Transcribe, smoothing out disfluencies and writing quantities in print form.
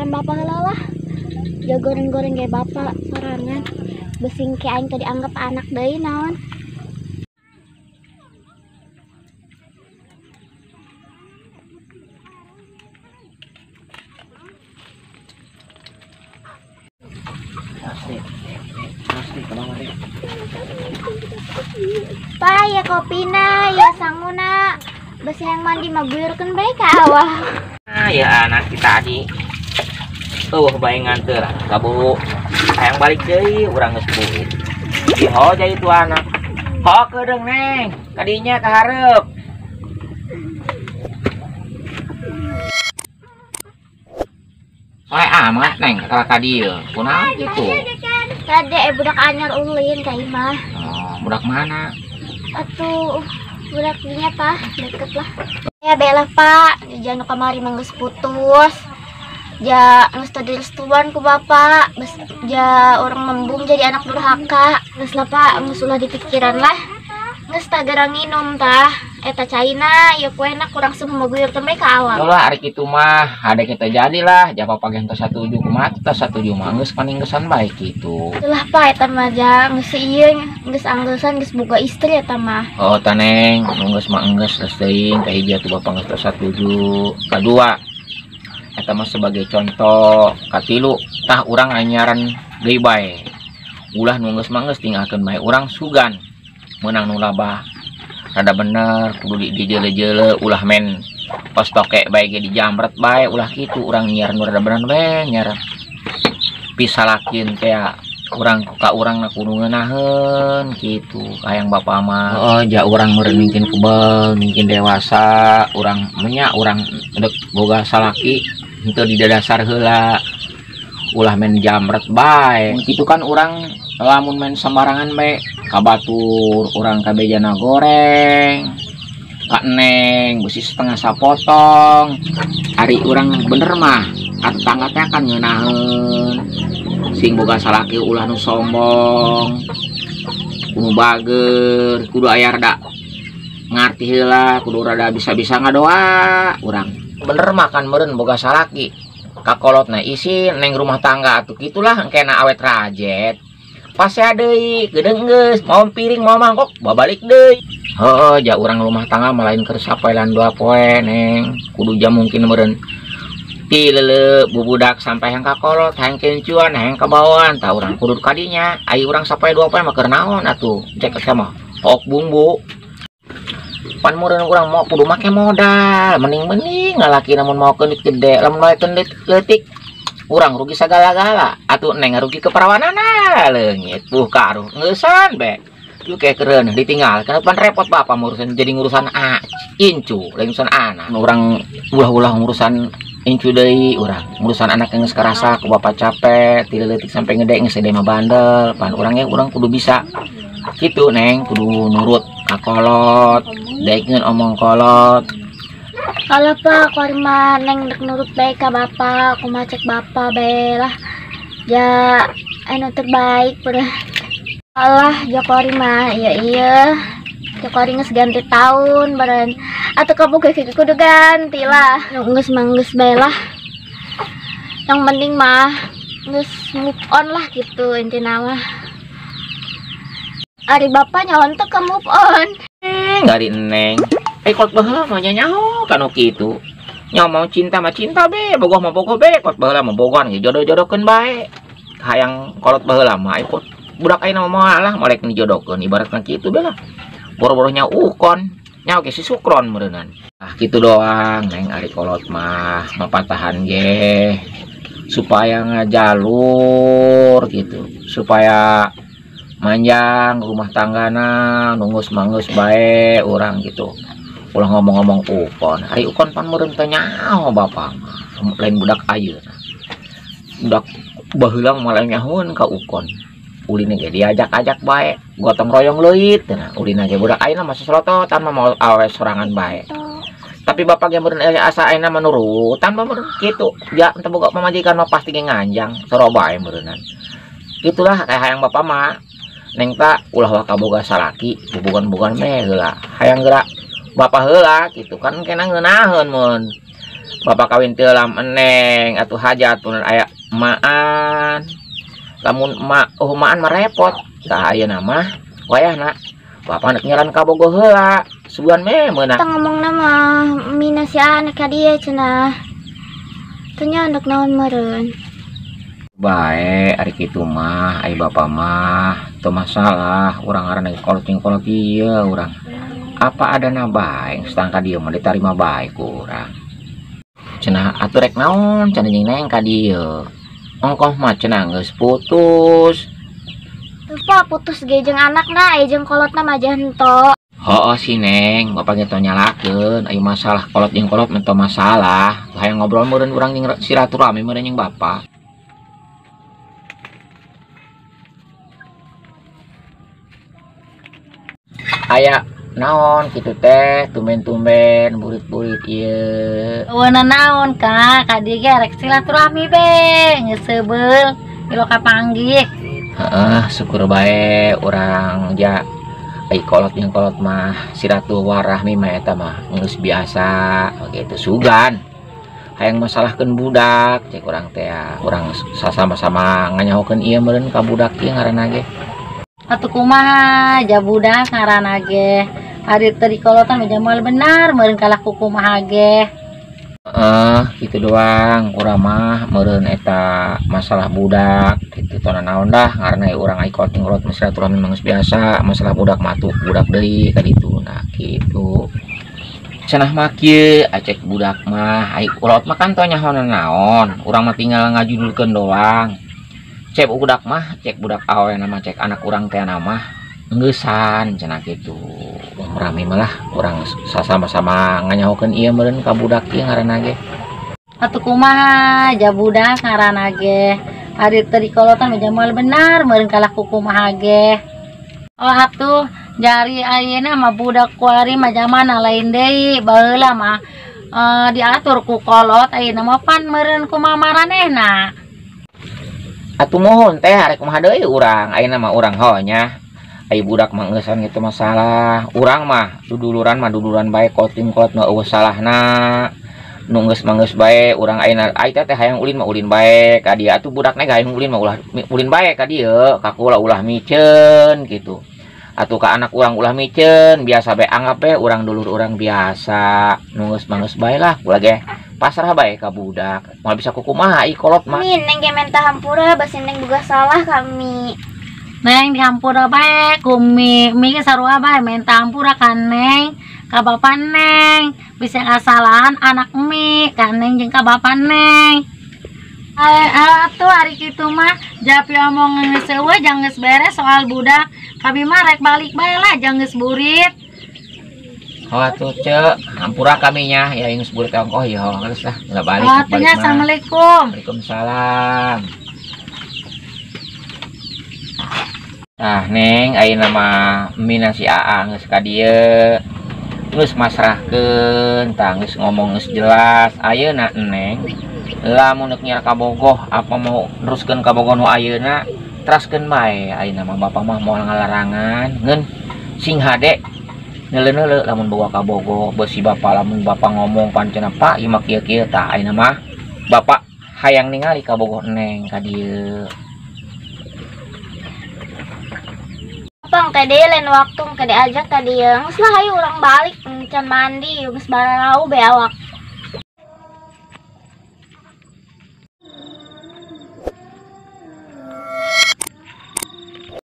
Ngajaran bapak heula lah. Ja goreng-goreng ge bapak sorangan. Besing ke aing teh dianggap anak deui naon. Asli. Asli kumaha deh. Pa, ya kopina, ya sanguna. Besi yang mandi mah guyurkeun bae ka awah. Ah, ya anak kita tadi. Eueuh bae nganteur kaburu. Hayang balik deui urang geus buuk. Dihoja itu anak. Ho kedeung neng, kadinya ka hareup. Soe amat neng ka ka dieu. Kunaon kitu? Tadi budak anyar ulin ka imah. Oh, budak mana? Atuh budak dinya tah, deket lah. Ya bela Pak, jangan kamari mah geus putus. Ja geus teu direstuan ku bapak, geus ja urang membung jadi anak durhaka. Geus lah Pak, geus ulah dipikiran lah. Geus tah gerang nginum tah, eta caina ieu kuena kurang semua guyur teh ka awak. Ulah ari kitu mah, hade kita jadilah, ja bapak ge teu satuju kumaha teu satuju mah geus paninggesan bae kitu. Ulah Pak, eta mah ja geus ieu geus anggeusan geus boga istri eta mah. Oh tah neng, nu geus mah enggeus geus teuing ka hiji atuh bapak geus teu satuju. Kadua eta mah sebagai contoh, katilu tah urang anyaran deui bae. Ulah nu geus mah geus tinggalkeun bae urang sugan meunang nu labah. Rada bener kudu dijeule-jeule ulah men pas toke bae ge dijamret bae ulah kitu urang nyiar nu rada bener bae nyiar pisalakin teh urang ka urang na kudu ngeunaheun kitu hayang bapa mah. Heeh, ja urang meureun mungkin kebel mungkin dewasa urang menya urang dek boga salaki henteu di dadasar heula ulah men jamret bae kitu kan urang lamun main sembarangan bae ka batur urang ka bejana goreng ka neng besi setengah sapotong ari urang bener mah ka tetangga teh kan ngeunaheun sing boga salaki ulah nu sombong kudu bager kudu aya rada ngarti heula kudu rada bisa-bisa ngadoa urang bener mah kan meureun boga salaki kakolotna isin neng rumah tangga atuh kitulah engkena awet rajet pasea deui geudeung geus mau piring mau mangkok babalik deui. Heuh, ja urang rumah tangga mah lain keur sapoelan dua poe neng kudu ja mungkin meureun ti leuleuh bubudak sampai hayang kakolot hayang kencuan hayang kabawaan tah urang kudu kadinya ai urang sapoe dua poe mah keur naon atuh cek teh mah ok bumbu pan meureun urang mau kudu make modal mending-mending lalaki namun mau keun gede lamun wae keun leutik urang rugi sagala-gala atuh neng rugi keperawanana leungit buh karuh ngeusan be yuk kayak keren ditinggal karena pan repot bapak ngurusan jadi ngurusan a incu lain ngurusan anak urang ulah-ulah ngurusan incu deui urang ngurusan anak yang geus karasa ku bapak capek ti leutik sampai ngede geus gede mah bandel pan urangnya urang kudu bisa kitu neng kudu nurut ka kolot daekeun omong kolot. Kalau Pak kuari mah neng dek nurut bae ka bapak, kumaha cek bapak bae lah. Ja anu terbaik pernah. Alah ja kuari mah iya iya. Ja kuari geus ganti tahun baren. Atuh kamu ge kudu ganti lah. Nu geus mah geus bae lah. Yang penting mah geus move on lah gitu intina mah. Ari bapak nyaon teu ke move on. Ari neng. Kot baheula mah nya nyaho kanu kitu. Nya mau cinta mah cinta be, bogoh mah bogoh be, kot baheula mah bogohan ge jodoh-jodohkeun bae. Hayang kolot baheula mah kot budak ayeuna mah moal lah molek dijodohkeun ibaratna kitu be lah. Boro-boronya ukon, nya oge si sukron meureunnan. Ah kitu doang neng ari kolot mah mapatahan ge supaya ngajalur gitu, supaya manjang rumah tanggana nunggus manggeus bae urang gitu. Ulah ngomong-ngomong ukon, ari ukon pan meureun teh nyaho bapak mah, lain budak ayeuna. Budak baheula mah lain nyahoeun ka ukon. Ulina ge diajak-ajak bae, gotong royong leuit cenah. Ulina ge budak ayeuna mah sosolototan mah mau awe sorangan bae. Tapi bapak ge meureun asa ayeuna mah nurutan mah meureun kitu. Ja teu boga pamajikan mah pasti ge nganjang, soro bae meureunan. Itulah kayak hayang bapak mah. Neng ta ulah waka boga salaki, bubugan-bugan meh heula. Hayang geura bapak heula gitu kan kena ngeunaheun mun Bapak kawin teu lam eneng atuh hajat pun aya emaan. Lamun emak oh emaan mah repot. Tah ayeuna mah wayahna bapak nek nyaran ka Bogo heula. Sugan me meunang. Tah ngomongna mah mina si anak ka dieu cenah. Teu nya ndek naon meureun. Bae ari kitu mah ai bapa mah teu masalah urang ngaranna kolot jeung kolot ieu urang. Apa adana bae geus tangka dieu mah ditarima bae ku urang. Cenah atuh rek naon cenah jeung neng ka dieu. Ongkoh mah cenah geus putus. Teu pa putus ge jeung anakna aya jeung kolotna mah jento. Hooh si neng, bapak ge teu nyalakeun aya masalah kolot jeung kolot mah teu masalah. Hayang ngobrol meureun urang jeung silaturahmi meureun jeung bapak. Aya naon kitu teh tumben-tumben burit-burit ieu. Eueuna naon ka ka dieu ge rek silaturahmi be geus seubeul ilo kapanggih. Heeh, syukur bae urang ja ai kolot jeung kolot mah silaturahmi mah eta mah geus biasa kitu sugan. Hayang masalahkeun budak cek urang teh urang sasama-sama nganyahokeun ieu meureun ka budak ieu ngaranna ge. Atuh kumaha ja budak ngaranna ge ari teu dikolotan mah jamal benar meureun kalah ku kumaha ge. Heeh, kitu doang urang mah meureun eta masalah budak kitu teu naon dah ngaranna urang ai kolot jeung kolot mah silaturahmi mah geus biasa masalah budak mah atuh budak deui ka ditu nah kitu. Cenah mah kieu acek budak mah ai kolot mah kan teu nyaho naon urang mah tinggal ngajudulkeun doang. Cek budak mah cek budak awe nama cek anak urang teh nama ngeusan cenah kitu. Rame malah urang sasama-sama nganyahokeun ieu meureun ka budak ieu ngaranna ge. Atuh kumaha ja budak ngaranna ge ari teu dikolotan mah jamal benar meureun kalah ku kumaha ge. Oh atuh jari ayeuna mah budak kuari mah zamana lain deui baheula mah diatur ku kolot ayeuna mah pan meureun kumaha maranehna. Atuh mohon teh arek kumaha deui urang ayeuna mah urang ho nya. Ai budak mah ngeusan kitu masalah. Urang mah duduluran mah duduluran bae koting kolot mah eueuh salahna. Nu geus mah geus bae urang ayeuna ai teh hayang ulin mah ulin bae ka dieu atuh budakna hayang ulin mah ulah ulin bae ka dieu ka kula ulah miceun kitu. Atuh ka anak urang ulah miceun biasa bae anggap bae urang dulur urang biasa. Nu geus mah geus bae lah kula ge pasrah bae ka budak. Moal bisa kukumaha ai kolot mah. Mi neng ge menta hampura basi neng boga salah kami. Neng dihampura bae ku mi, mi ge sarua bae menta hampura ka neng, ka bapa neng. Bisa kasalahan anak mi, ka neng jeung ka bapa neng. Atuh ari kitu mah japi omong geus eueuh jang geus beres soal budak. Kami mah rek balik bae lah jang geus burit. Oh atuh cek, hampura kami nya ya geus burit ongkoh ya geus lah enggak balik. Oh, atuh nya, assalamualaikum. Waalaikumsalam. Nah neng ayeuna mah mina si Aa geus ka dieu. Geus masrahkeun tah geus ngomong geus jelas. Ayeuna neng lamun neuk nyiar ka Bogoh apa mau neruskeun ka Bogoh nu ayeuna teraskeun bae ayeuna mah bapak mah moal ngalarangan ngeun sing hade neuleuh-neuleuh lamun boga ka Bogoh beusi bapak lamun bapak ngomong pancena Pak ieu mah kieu-kieu tah ayeuna mah bapak hayang ningali ka Bogoh neng ka dieu. Bang, kade lain waktu kade ajak tadi ya. Geus lah hayu urang balik can mandi geus bararau be awak.